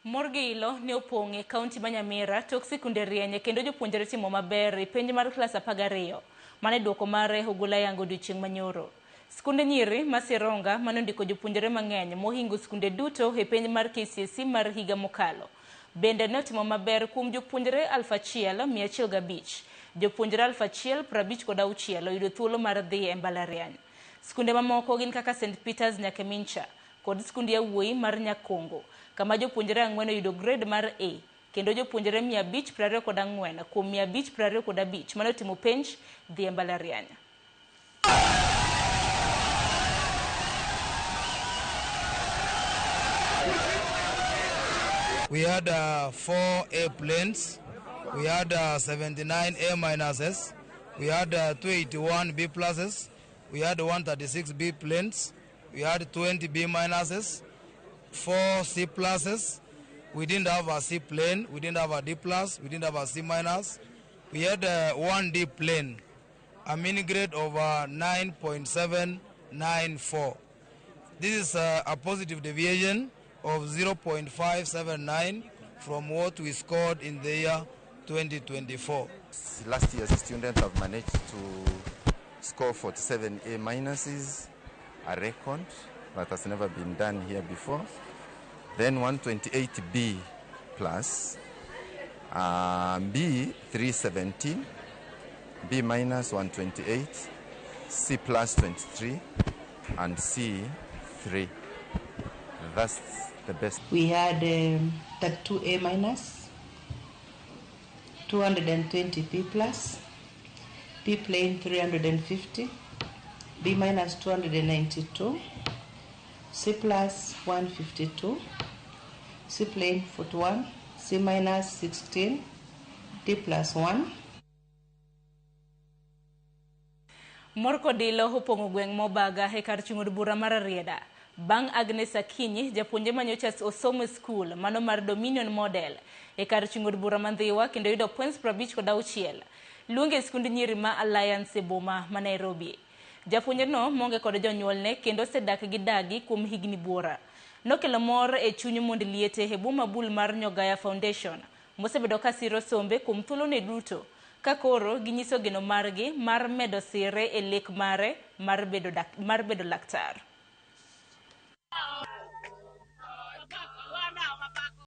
Mor gi ilo ne opong' e kaunti ma Nyamira tok sikunde rieny kendo jopuonjre timo maber e penj mar klas 12 mane duoko mare ogol ayanga odiochieng' manyoro. Skunde nyiri ma Sironga mane ondiko jopuonjre mang'eny mohingo skunde duto e penj mar KCSE mar higa mokalo bende ne otimo maber kuom jopuonjre 1105. Jopuonjre 1056 oyudo thuolo mar dhi e mbalariany. Skunde mamoko gin kaka St Peters Nyakemincha kod skund yawuoyi mar Nyakongo kama jopuonjre ang'wen oyudo grade mar A kendo jopuonjre 524 kuom 525 mane otimo penj dhi e mbalariany. We had 4 A planes, we had 79 A minuses, we had 281 B pluses, we had 136 B planes, we had 20 B minuses, 4 C pluses. We didn't have a C plane, we didn't have a D plus, we didn't have a C minus. We had 1 D plane, a mean grade of 9.794. This is a positive deviation of 0.579 from what we scored in the year 2024. Last year's students have managed to score 47 A minuses, a record that has never been done here before. Then 128 B plus, B 317, B minus 128, C plus 23, and C 3. That's the best. We had 32 A minus, 220 B plus, B plane 350, B minus 292, C plus 152, C plane 41, C minus 16, D plus 1. Mor kod ilo opong'o gweng' Mobaga e kar chung' od bura mar Rarieda. Bang' Agnes Akinyi, japuonjre manyocha osomo e skul mano mar Dominion Model e kar chung' od bura ma Ndhiwa kendo yudo points 56. Luonge e skund nyiri ma Alliance e boma ma Nairobi. Japuonjre no monge kod jonyuolne kendo osedak gi dagi kuom higni buora. Nokelo mor e chuny mond liete e boma bul mar Nyogaya Foundation mosebedo ka siro sombe kuom thuolone duto ka koro ginyiso geno margi mar medo sire e lek mare mar bedo laktar.